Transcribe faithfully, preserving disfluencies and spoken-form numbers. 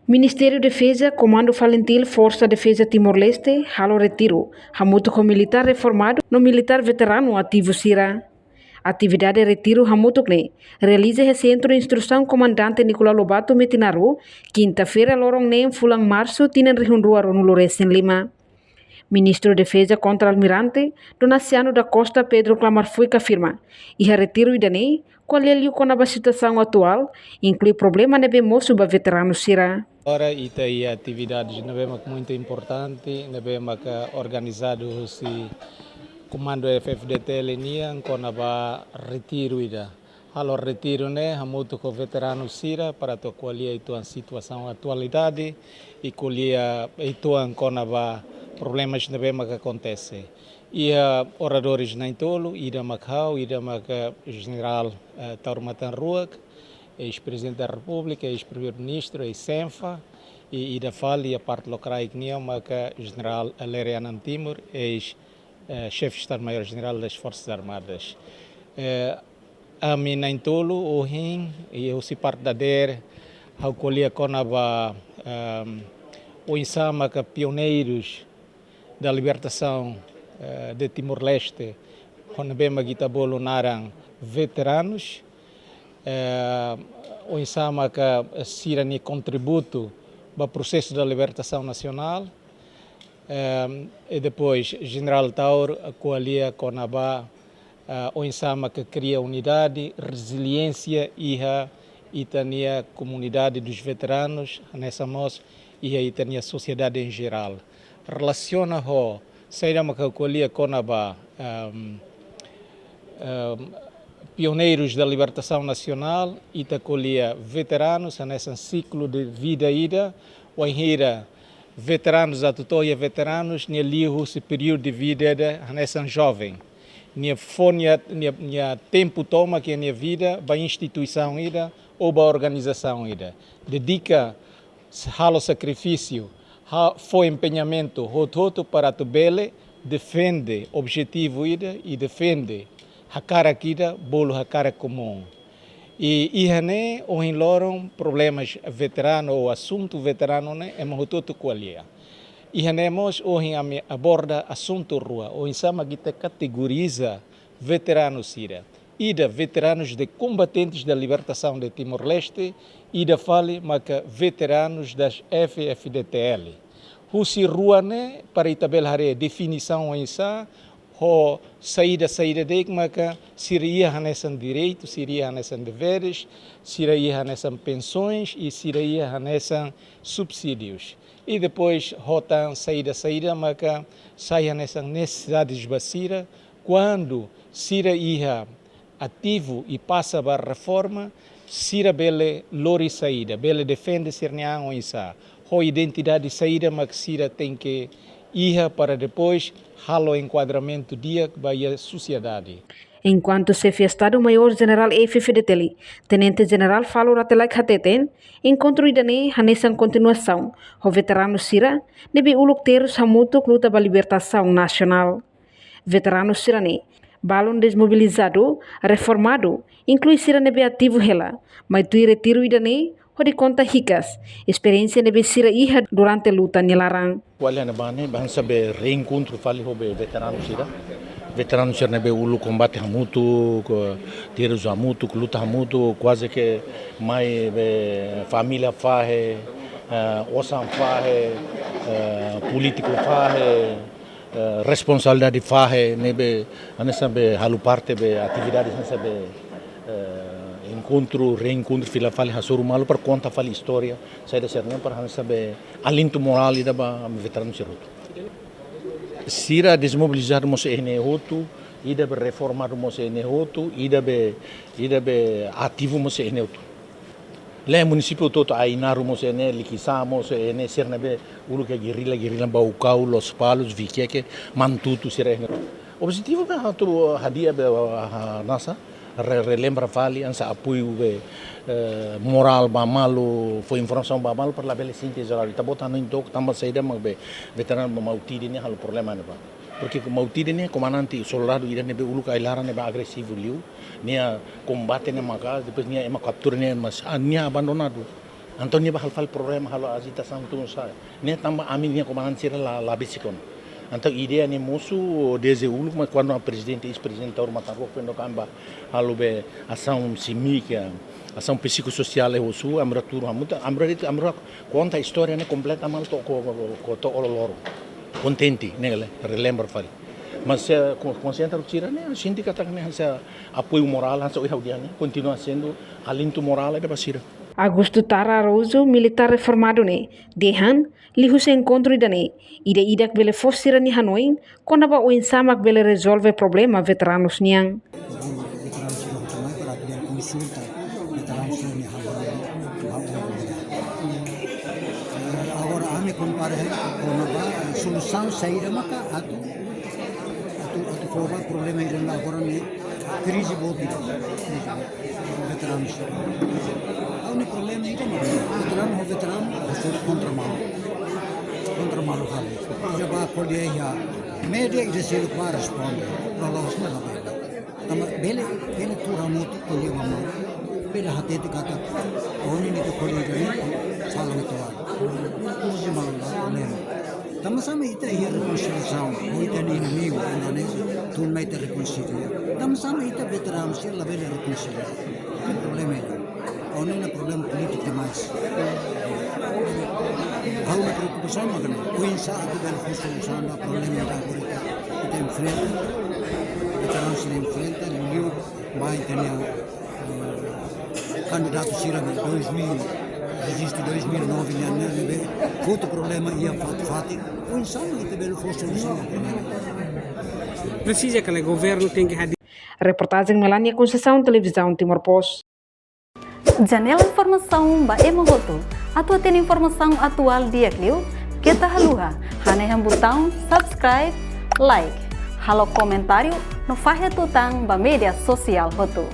Ministériu Defeza, Komandu Falintil Forsa Defeza Timor-Leste halo retiru hamutuk ho militár reformadu no militár veteranu ativu sira. Atividade retiru hamutuk ne'e realiza iha Sentru Instrusaun Komandante Nicolau Lobato Metinaro, kinta-feira loron neen fulan Marsu tinan rihun rua ruanulu resin lima. Ministru Defeza Kontra-Almirante Donaciano da Costa Pedro Klamar Fuik afirma, iha retiru ida-ne'e ko'alia liu kona-ba situasaun atuál, inklui problema ne'ebé mosu ba veteranu sira. Agora ita iha atividades ne'ebé mak muitu importante, ne'ebé mak organizadu husi Komandu F-FDTL nian kona-ba retiru ida. Halo retiru ne'e hamutuk ho veteranu sira para atu ko'alia uitoan situasaun atualidade i ko'alia uitoan kona-ba problemas ne'ebé mak akontese. Iha oradores na'in-tolu, ida mak ha'u, ida mak Jenerál, eh, Taur Matan Ruak, eis-Prezidente da Repúblika, eis-Primeiru-Ministru, eis-Senfa, i ida fali iha parte lokraik nian mak Jenerál Lere Anan Timur, eis, eh, Xefe Estadu-Maiór Jenerál das Forças Armadas. Eh, ami na'in-tolu ohin, i husi parte dadeer, ha'u ko'alia kona-ba, ehm, oinsá maka pioneirus da libertasaun, eh, de Timor-Leste, ho ne'ebé mak ita bolu naran veteranus, eh, oinsá maka sira-nia kontributu ba prosesu da libertasaun nasionál, eh, i depois Jenerál Taur ko'alia kona-ba, eh, oinsá maka kria unidade, reziliénsia iha ita-nia komunidade dos veteranus, hanesan mós iha ita-nia sosiedade em geral. Relasiona ho saida maka ko'alia kona-ba, ehm, ehm, pioneirus da libertasaun nasionál, ita ko'alia veteranus, hanesan siklu de vida ida, wainhira veteranus atu to'o iha veteranus, nia liu husi períodu de vida ida hanesan joven. Nia fó nia, nia, nia tempu tomak iha nia vida ba instituisaun ida ou ba organizasaun ida. Dedika, halo sakrifísiu, ha-, fó empeñamentu hotu-hotu para atu bele defende objetivu ida i defende hakarak ida, bolu hakarak komún. I iha ne'e ohin loron problemas veteranu ou asuntu veteranu ne'e ema hotu-hotu ko'alia. Iha ne'e mós ohin ami aborda asuntu rua, oinsá mak ita kategoriza veteranu sira. Ida veteranus de combatentes da libertação de Timor-Leste, ida fali maka veteranus das F-FDTL. Husi rua ne'e para ita bele haree definisaun oinsá, ho saida-saida de'it maka sira iha hanesan direitu, sira iha hanesan deveres, sira iha hanesan pensoens i sira iha hanesan subsídius. I depois ho tan saida-saida maka sai hanesan nesesidades ba sira, kuandu sira iha ativu i pasa ba reforma, sira bele lori saida, bele defende sira-nia an oinsá, ho identidade saida mak sira tenke iha para depois halo enkuadramentu di'ak ba iha sosiedade. Enkuantu Xefe Estadu-Maiór Jenerál F-FDTL, Tenente Jenerál Falo Rate Laek hateten, enkontru ida-ne'e hanesan kontinuasaun ho veteranu sira ne'ebé uluk terus hamutuk luta ba libertasaun nasionál. Veteranu sira-ne'e balun desmobilizadu, reformadu, inklui sira ne'ebé ativu hela, mai tuir retiru ida-ne'e hodi konta hikas esperiénsia ne'ebé sira iha durante luta nia laran. Ko'alia ne'ebá ne'e, ba hanesan be reenkontru fali ho be veteranu sira. Veteranu sira ne'ebé uluk kombate hamutuk, terus hamutuk, luta hamutuk, kuaze ke mai be família fahe, eh, osan fahe, eh, polítiku fahe, eh, responsabilidade fahe, ne'ebé hanesan be halo parte be atividade hanesan be, eh, enkontru, reenkontru fila fali hasoru malu para konta fali istória, saida sira-ne'e para hanesan be alentu morál ida ba veteranu sira hotu. Sira desmobilizadu mós iha ne'e hotu, ida be reformadu mós iha ne'e hotu, ida be, ida be ativu mós iha ne'e hotu. Iha munisípiu hotu-hotu, Ainaro mós iha ne'e, Likisá mós iha ne'e, sira ne'ebé uluk iha gerrilla, gerrilla Baucau, Lospalos, Viqueque, Manatuto, sira iha ne'e. Objetivu be atu hadi'a be, ah, hanesan, re-, relembra fali, hanesan apoiu be, eh, morál ba malu, fó informasaun ba malu, para labele sente izoladu. Ita-boot hanoin took, tanba saida mak be veteranu ba Mautide ne'e halo problema ne'ebá. Porke Mautide ne'e komandante soldadu ida ne'ebé uluk ai-laran ne'ebá agresivu liu, nia kombate ne'e maka'as, depois nia ema kaptura nia, mas, ah, nia abandonadu. Entaun nia bá halo fali problema, halo ajitasaun tun sa'e. Ne'e tanba ami-nia komandante sira la, la besik ona. Entaun ideia ne'e mosu dezde uluk, mas kuandu prezidente, eis-prezidente Taur Matan Ruak, kuandu ami bá halo be asaun símika, asaun psikossosiál iha Osu, ami rua tuur hamutuk, ami rua, ami rua konta istória ne'e kompleta malu to'o, ko, ko, ko to'o loroloron. Kontente, ne'e, relembra fali. Mas se ko-, konsentra sira ne'e, sente katak ne'e, se apoiu morál, se oiha udian ne'e, kontinua hanesan alientu morál ida ba sira. Augusto Tara Araújo, militár reformadu ne'e, dehan, liuhusi enkontru ida-ne'e, ida-idak bele fó sira-nia hanoin, kona-ba oinsá mak bele rezolve problema veteranus nian. Veteranus sira hotu mai para atu konsulta, veteranus sira-nia hanoin, ba o. Eh, agora ami kompara, eh, kona-ba solusaun saida maka atu, atu, atu fó ba problema ida agora ne'e krize boot ida. Veteranus. Ha'u-nia problema ida mak veteranu ho veteranu, hasoru kontra malu. Kontra malu fali. Ida bá ko'alia iha média, ida seluk bá responde. Loloos ne'e labele. Tanba bele, bele tuur hamutuk ko'alia ba malu. Bele hatete katak, ó-nia ita ko'alia ida-ne'e, sala ita ba. Krize malu la problema. Tanba sá mak ita iha rekonsiliasaun, ho ita-nia inimigu, Indonézia, tun mai ita rekonsilia. Tanba sá mak ita veteranu sira labele rekonsilia. Ne'e problema ida. Ó-nia ne'e problema polítiku demais. Ha'u-nia preokupasaun mak ne'e. Oinsá atu bele fó solusaun ba problema ida agora ita, ita enfrenta. Veteranu sira enfrenta, liuliu mai ita-nia, eh, kandidatu sira ne'e dois mil, rejistu dois mil e nove nian ne'e, ne'ebé hotu problema iha fatin-fatin. Oinsá mak ita bele fó solusaun ba problema. Presiza katak governu tenke hadir. Reportajen Melania Conceição, Televizaun Timor Post. Janela informasaun ba ema hotu. Atu hatene informasaun atuál di'ak liu, keta haluha hanehan butaun subscribe, like, halo komentáriu no fahe tutan ba média sosiál hotu.